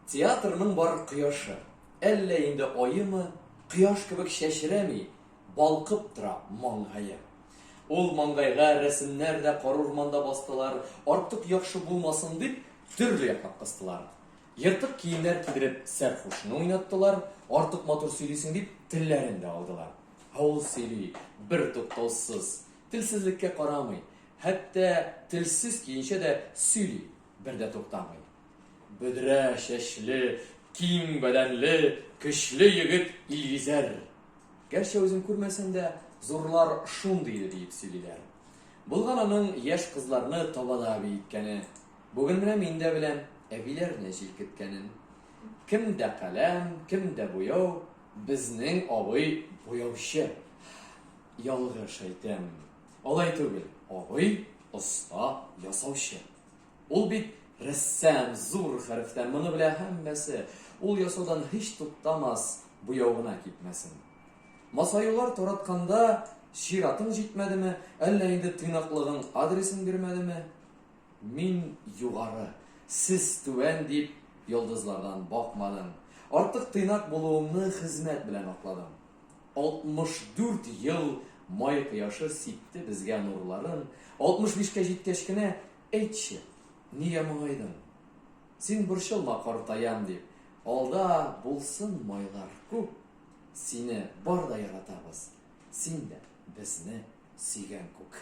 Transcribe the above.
Театрның бар кояшы. Әллә инде аемы, кояш кебек чәчрәми, балкып тора маңгае. Ул маңгайга рәсемнәр дә карурманда бастылар, артык яхшы булмасын дип, төрле яклап кыстылар. Ертык киемнәр кидереп сәрхушны уйнаттылар, артык матур сөйлисең дип, телләрен дә алдылар. Ә ул сөйли, бертуктаусыз, телсезлеккә карамый, хәтта телсез көенчә дә сөйли, бер дә туктамый. Бөдрә чәчле, киң бәдәнле, көчле егет Илгизәр. Гәрчә үзем күрмәсәм дә, зурлар шундый иде диеп сөйлиләр. Булган аның яшь кызларны табада биеткәне. Бүген менә мин дә беләм, әбиләрне җилкеткәнен. Кемдә каләм, кемдә буяу, безнең абый буяучы. Ялгыш әйтәм. Алай түгел, абый оста ясаучы. Ул бит рәссам, зур хәрефтән, моны белә һәммәсе. Ул ясаудан һич туктамас, буяу гына кипмәсен. Масаюлар таратканда чиратың җитмәдеме, әллә инде тыйнаклыгың адресын бирмәдеме? Мин югары, сез түбән дип, йолдызлардан бакмадым. Артык тыйнак булуымны хезмәт белән акладым. 64 ел май кояшы сипте безгә нурларын, 65 кә җиткәч кенә, әйтче, нигә моңайдың? Син борчылма, картаям дип, алда булсын майлар күп, сине бар да яратабыз, син дә безне сөйгән күк.